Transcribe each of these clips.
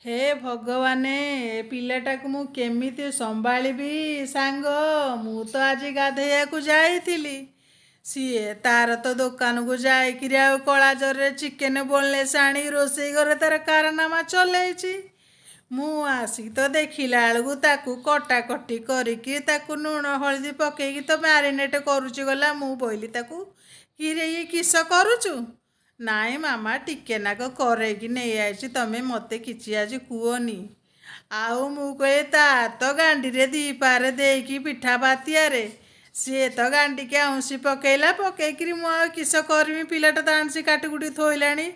ହେ ଭଗବାନେ, ଏ ପିଲାଟାକୁ ମୁଁ କେମିତି ସମ୍ଭାଳିବି? ସାଙ୍ଗ, ମୁଁ ତ ଆଜି ଗାଧେଇବାକୁ ଯାଇଥିଲି। ସିଏ ତାର ତ ଦୋକାନକୁ ଯାଇକିରି ଆଉ କଳା ଜରିରେ ଚିକେନ ବୋନଲେସ୍ ଆଣିକି ରୋଷେଇ ଘରେ ତାର କାରନାମା ଚଲେଇଛି। ମୁଁ ଆସିକି ତ ଦେଖିଲା ବେଳକୁ ତାକୁ କଟାକଟି କରିକି, ତାକୁ ଲୁଣ ହଳଦୀ ପକେଇକି ତ ମ୍ୟାରିନେଟ୍ କରୁଛି ଗଲା। ମୁଁ ବୋଇଲି ତାକୁ, "କିରେ, ଇଏ କିସ କରୁଛୁ?" "ନାଇଁ ମାମା, ଟିକେ ନାକ କରେଇକି ନେଇଆଇଛି, ତମେ ମୋତେ କିଛି ଆଜି କୁହନି।" ଆଉ ମୁଁ କହିଲି, ତା ତ ଗାଣ୍ଡିରେ ଦି ପାରେ ଦେଇକି ପିଠା ପାତିଆରେ ସିଏ ତ ଗାଣ୍ଡିକି ଆଉଁସି ପକେଇଲା। ପକେଇକିରି ମୁଁ ଆଉ କିସ କରିମି? ପିଲାଟା ତ ଆଣିସି କାଟିକୁଟି ଥୋଇଲାଣି।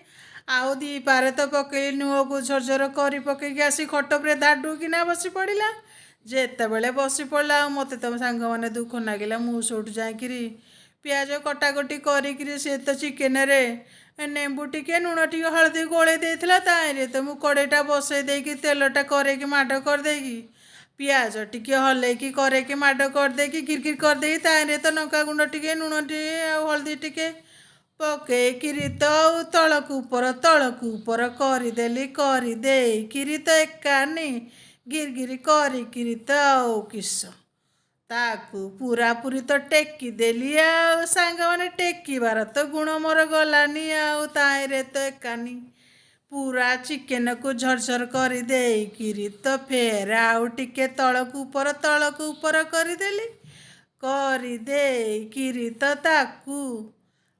ଆଉ ଦି ପାରେ ତ ପକେଇଲି, ନୁହକୁ ଝରଝର କରି ପକେଇକି ଆସି ଖଟ ଉପରେ ଧାଡୁକିନା ବସି ପଡ଼ିଲା। ଯେତେବେଳେ ବସି ପଡ଼ିଲା, ଆଉ ମୋତେ ତମ ସାଙ୍ଗମାନେ ଦୁଃଖ ନାଗିଲା। ମୁଁ ସେଇଠୁ ଯାଇକିରି ପିଆଜ କଟାକଟି କରିକିରି, ସେ ତ ଚିକେନରେ ନେମ୍ବୁ ଟିକେ, ଲୁଣ ଟିକେ, ହଳଦୀ ଗୋଳେଇ ଦେଇଥିଲା। ତାହିଁରେ ତ ମୁଁ କଡ଼େଇଟା ବସେଇ ଦେଇକି, ତେଲଟା କରେଇକି ମାଡ଼ କରିଦେଇକି, ପିଆଜ ଟିକେ ହଲେଇକି କରେଇକି ମାଡ଼ କରିଦେଇକି, ଘିର୍ ଘିର୍ କରିଦେଇକି, ତାହିଁରେ ତ ଲଙ୍କା ଗୁଣ୍ଡ ଟିକେ, ଲୁଣ ଟିକେ ଆଉ ହଳଦୀ ଟିକେ ପକେଇକିରି ତ ଆଉ ତଳକୁ ଉପର ତଳକୁ ଉପର କରିଦେଲି। କରିଦେଇକିରି ତ ଏକାନି ଗିର୍ ଗିରି କରିକିରି ତ ଆଉ କିସ, ତାକୁ ପୁରାପୁରି ତ ଟେକିଦେଲି। ଆଉ ସାଙ୍ଗମାନେ, ଟେକିବାର ତ ଗୁଣ ମୋର ଗଲାନି। ଆଉ ତାହିଁରେ ତ ଏକାନି ପୁରା ଚିକେନକୁ ଝରଝର କରିଦେଇକିରି ତ ଫେର ଆଉ ଟିକେ ତଳକୁ ଉପର ତଳକୁ ଉପର କରିଦେଲି। କରିଦେଇକିରି ତ ତାକୁ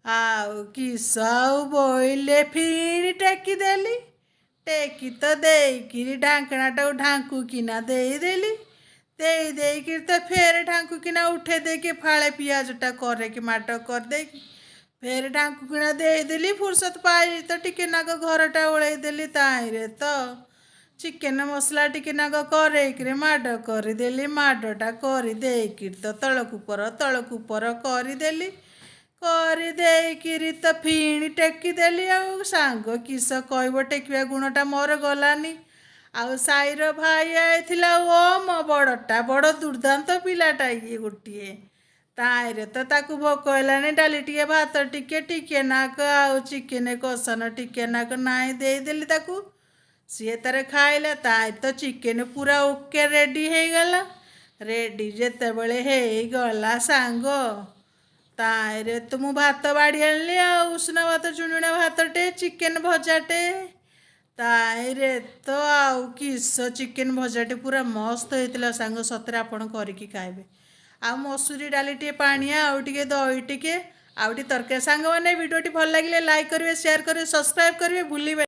ଆଉ କିସ ଆଉ ବୋଇଲେ, ଫିଣି ଟେକିଦେଲି। ଟେକି ତ ଦେଇକିରି ଢାଙ୍କଣାଟାକୁ ଢାଙ୍କୁକିନା ଦେଇଦେଲି। ଦେଇ ଦେଇକିରି ତ ଫେର ଢାଙ୍କୁକିନା ଉଠେଇ ଦେଇକି, ଫାଳେ ପିଆଜଟା କରେଇକି ମାଡ଼ କରିଦେଇକି ଫେର ଢାଙ୍କୁକିନା ଦେଇଦେଲି। ଫୁର୍ସତ ପାଇ ତ ଟିକେ ନାକ ଘରଟା ଓଳେଇଦେଲି। ତାହିଁରେ ତ ଚିକେନ ମସଲା ଟିକେ ନାକ କରେଇକିରି ମାଡ଼ କରିଦେଲି। ମାଡ଼ଟା କରିଦେଇକିରି ତ ତଳକୁ ଉପର ତଳକୁ ଉପର କରିଦେଲି। କରିଦେଇକିରି ତ ଫିଣି ଟେକିଦେଲି। ଆଉ ସାଙ୍ଗ, କିସ କହିବ, ଟେକିବା ଗୁଣଟା ମୋର ଗଲାନି। ଆଉ ସାଇର ଭାଇ ଆଇଥିଲା। ଓ ମୋ ବଡ଼ଟା ବଡ଼ ଦୁର୍ଦ୍ଦାନ୍ତ ପିଲାଟା ଇଏ ଗୋଟିଏ। ତାହିଁରେ ତ ତାକୁ ଭୋକ ହେଲାଣି। ଡାଲି ଟିକେ, ଭାତ ଟିକେ, ଟିକେ ନାକ ଆଉ ଚିକେନ କଷନ ଟିକେ ନାକ ନାହିଁ ଦେଇଦେଲି ତାକୁ। ସିଏ ତାର ଖାଇଲା। ତାହିଁ ତ ଚିକେନ ପୁରା ଓକେ, ରେଡ଼ି ହେଇଗଲା। ରେଡ଼ି ଯେତେବେଳେ ହେଇଗଲା ସାଙ୍ଗ, ତାହିଁରେ ତ ମୁଁ ଭାତ ବାଢ଼ି ଆଣିଲି। ଆଉ ଉଷୁନା ଭାତ, ଚୁଣୁଣା ଭାତଟେ, ଚିକେନ ଭଜାଟେ। ତାହିଁରେ ତ ଆଉ କିସ, ଚିକେନ ଭଜାଟେ ପୁରା ମସ୍ତ ହେଇଥିଲା ସାଙ୍ଗ। ସତରେ ଆପଣ କରିକି ଖାଇବେ। ଆଉ ମସୁରୀ ଡାଲି ଟିକେ ପାଣିଆ, ଆଉ ଟିକେ ଦହି ଟିକେ, ଆଉ ଟିକେ ତରକାରୀ। ସାଙ୍ଗମାନେ, ଭିଡ଼ିଓଟି ଭଲ ଲାଗିଲେ ଲାଇକ୍ କରିବେ, ସେୟାର କରିବେ, ସବସ୍କ୍ରାଇବ୍ କରିବେ, ଭୁଲିବେ